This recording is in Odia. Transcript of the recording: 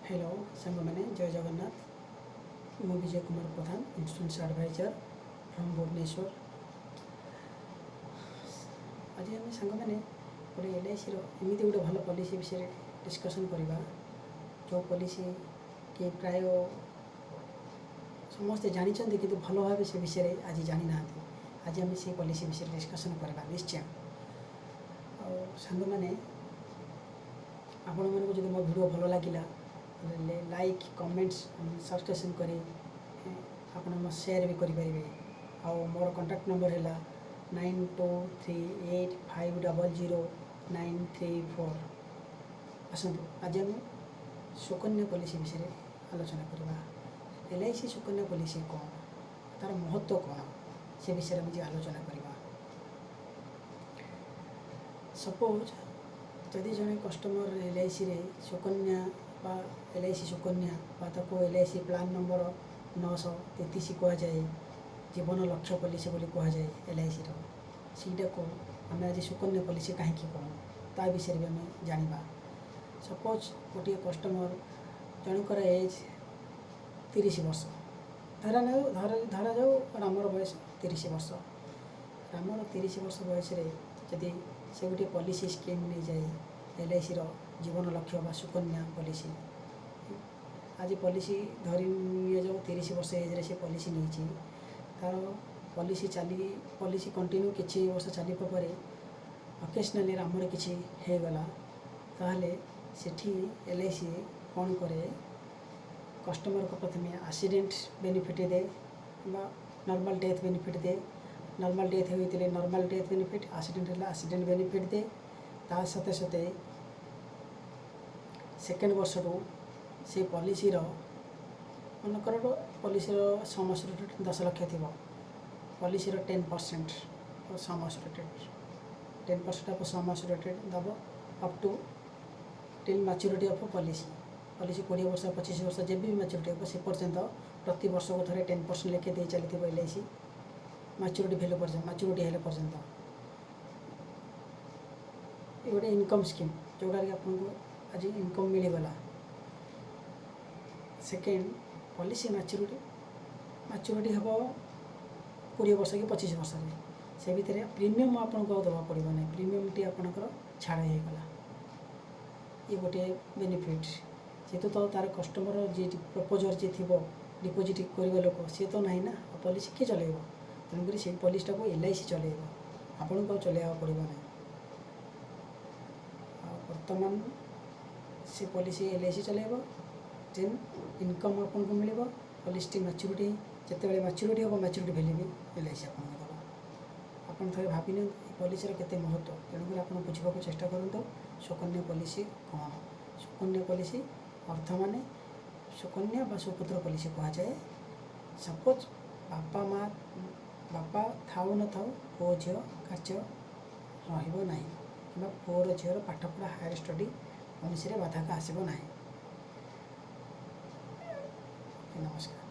ହ୍ୟାଲୋ ସାଙ୍ଗମାନେ, ଜୟ ଜଗନ୍ନାଥ। ମୁଁ ବିଜୟ Kumar Pradhan, insurance adviser from Bhubaneswar. ଆଜି ଆମେ ସାଙ୍ଗମାନେ ଗୋଟେ ଏଲ୍ଆଇସିର ଏମିତି ଗୋଟେ ଭଲ ପଲିସି ବିଷୟରେ ଡିସ୍କସନ୍ କରିବା, ଯେଉଁ ପଲିସି କି ପ୍ରାୟ ସମସ୍ତେ ଜାଣିଛନ୍ତି, କିନ୍ତୁ ଭଲ ଭାବେ ସେ ବିଷୟରେ ଆଜି ଜାଣିନାହାନ୍ତି। ଆଜି ଆମେ ସେଇ ପଲିସି ବିଷୟରେ ଡିସ୍କସନ୍ କରିବା ନିଶ୍ଚୟ। ଆଉ ସାଙ୍ଗମାନେ, ଆପଣମାନଙ୍କୁ ଯଦି ମୋ ଭିଡ଼ିଓ ଭଲ ଲାଗିଲା, ତାହେଲେ ଲାଇକ୍, କମେଣ୍ଟସ୍, ସବସ୍କ୍ରିପସନ୍ କରି ଆପଣ ମୋ ସେୟାର ବି କରିପାରିବେ। ଆଉ ମୋର କଣ୍ଟାକ୍ଟ ନମ୍ବର ହେଲା 9238500934। ଆସନ୍ତୁ, ଆଜି ଆମେ ସୁକନ୍ୟା ପଲିସି ବିଷୟରେ ଆଲୋଚନା କରିବା। ଏଲ୍ଆଇସି ସୁକନ୍ୟା ପଲିସି କ'ଣ, ତା'ର ମହତ୍ତ୍ୱ କ'ଣ, ସେ ବିଷୟରେ ଆମେ ଆଲୋଚନା କରିବା। ସପୋଜ୍ ଯଦି ଜଣେ କଷ୍ଟମର ଏଲ୍ଆଇସିରେ ସୁକନ୍ୟା ବା ଏଲ୍ଆଇସି ସୁକନ୍ୟା ବା ତାକୁ ଏଲ୍ଆଇସି ପ୍ଲାନ୍ ନମ୍ବର 933 କୁହାଯାଏ, ଜୀବନ ଲକ୍ଷ୍ୟ ପଲିସି ବୋଲି କୁହାଯାଏ ଏଲ୍ଆଇସିର, ସେଇଟାକୁ ଆମେ ଆଜି ସୁକନ୍ୟା ପଲିସି କାହିଁକି କହୁ, ତା ବିଷୟରେ ବି ଆମେ ଜାଣିବା। ସପୋଜ୍ ଗୋଟିଏ କଷ୍ଟମର ଜଣଙ୍କର ଏଜ୍ 30 ବର୍ଷ ଧରାଯାଉ, ଧରାଯାଉ ରାମର ବୟସ 30 ବର୍ଷ। ରାମର 30 ବର୍ଷ ବୟସରେ ଯଦି ସେ ଗୋଟିଏ ପଲିସି ସ୍କିମ୍ ନେଇଯାଏ, ଏଲ୍ଆଇସିର ଜୀବନ ଲକ୍ଷ୍ୟ ବା ସୁକନ୍ୟା ପଲିସି, ଆଜି ପଲିସି ଧରି ନିଆଯାଉ 30 ବର୍ଷ ଏଜ୍ରେ ସେ ପଲିସି ନେଇଛି। ତା'ର ପଲିସି ଚାଲି, ପଲିସି କଣ୍ଟିନ୍ୟୁ କିଛି ବର୍ଷ ଚାଲିବା ପରେ ଅକେଜନାଲି ରାମର କିଛି ହେଇଗଲା, ତାହେଲେ ସେଠି ଏଲ୍ଆଇସି କ'ଣ କରେ? କଷ୍ଟମରକୁ ପ୍ରଥମେ ଆକ୍ସିଡେଣ୍ଟ ବେନିଫିଟ୍ ଦିଏ ବା ନର୍ମାଲ୍ ଡେଥ୍ ବେନିଫିଟ୍ ଦିଏ। ନର୍ମାଲ୍ ଡେଥ୍ ହୋଇଥିଲେ ନର୍ମାଲ୍ ଡେଥ୍ ବେନିଫିଟ୍, ଆକ୍ସିଡେଣ୍ଟ ହେଲେ ଆକ୍ସିଡେଣ୍ଟ ବେନିଫିଟ୍ ଦିଏ। ତା ସତେ ସତେ ସେକେଣ୍ଡ ବର୍ଷରୁ ସେ ପଲିସିର, ମନେକର ପଲିସିର ସମ୍ ଆସୁରେଡ଼ 10 ଲକ୍ଷ ଥିବ, ପଲିସିର 10% sum assured, 10% of sum assured Dev up to till maturity of policy। Policy 20 ବର୍ଷ, 25 ବର୍ଷ, ଯେବେ ବି ମାଚୁରିଟି ହେବ, ସେ ପର୍ଯ୍ୟନ୍ତ ପ୍ରତି ବର୍ଷକୁ ଥରେ 10% ଲେଖେ ଦେଇ ଚାଲିଥିବ ଏଲ୍ଆଇସି ମାଚୁରିଟି ଭ୍ୟାଲୁ ପର୍ଯ୍ୟନ୍ତ, ମାଚୁରିଟି ହେଲେ ପର୍ଯ୍ୟନ୍ତ। ଏ ଗୋଟେ ଇନକମ୍ ସ୍କିମ୍, ଯେଉଁଟାକି ଆପଣଙ୍କୁ ଆଜି ଇନକମ୍ ମିଳିଗଲା। ସେକେଣ୍ଡ, ପଲିସି ମାଚୁରିଟି ହେବ 20 ବର୍ଷ କି 25 ବର୍ଷରେ, ସେ ଭିତରେ ପ୍ରିମିୟମ୍ ଆପଣଙ୍କୁ ଆଉ ଦେବାକୁ ପଡ଼ିବ ନାହିଁ। ପ୍ରିମିୟମ୍ଟି ଆପଣଙ୍କର ଛାଡ଼ ହେଇଗଲା। ଇଏ ଗୋଟିଏ ବେନିଫିଟ୍। ଯେହେତୁ ତ ତା'ର କଷ୍ଟମର ଯିଏ ପ୍ରପୋଜର୍ ଯିଏ ଥିବ, ଡିପୋଜିଟ୍ କରିବା ଲୋକ, ସିଏ ତ ନାହିଁ ନା, ଆଉ ପଲିସି କିଏ ଚଲେଇବ? ତେଣୁକରି ସେଇ ପଲିସିଟାକୁ ଏଲ୍ଆଇସି ଚଲେଇବ, ଆପଣଙ୍କୁ ଆଉ ଚଲେଇବାକୁ ପଡ଼ିବ ନାହିଁ। ଆଉ ବର୍ତ୍ତମାନ ସେ ପଲିସି ଏଲ୍ଆଇସି ଚଲେଇବ, ଦେନ୍ ଇନକମ୍ ଆପଣଙ୍କୁ ମିଳିବ। ପଲିସିଟି ମାଚୁରିଟି ଯେତେବେଳେ ମାଚୁରିଟି ହେବ, ମାଚୁରିଟି ଭ୍ୟାଲ୍ୟୁ ବି ଏଲ୍ଆଇସି ଆପଣଙ୍କୁ ଦେବ। ଆପଣ ଥରେ ଭାବି ନିଅନ୍ତୁ ଏ ପଲିସିର କେତେ ମହତ୍ତ୍ୱ। ତେଣୁକରି ଆପଣ ବୁଝିବାକୁ ଚେଷ୍ଟା କରନ୍ତୁ ସୁକନ୍ୟା ପଲିସି କ'ଣ। ସୁକନ୍ୟା ପଲିସି ଅର୍ଥ ମାନେ ସୁକନ୍ୟା ବା ସୁପୁତ୍ର ପଲିସି କୁହାଯାଏ। ସପୋଜ୍ ବାପା ମା, ବାପା ଥାଉ ନଥାଉ, ପୁଅ ଝିଅ କାର୍ଯ୍ୟ ରହିବ ନାହିଁ କିମ୍ବା ପୁଅର ଝିଅର ପାଠପଢ଼ା, ହାୟର ଷ୍ଟଡ଼ି କୌଣସିରେ ବାଧକ ଆସିବ ନାହିଁ। ନମସ୍କାର।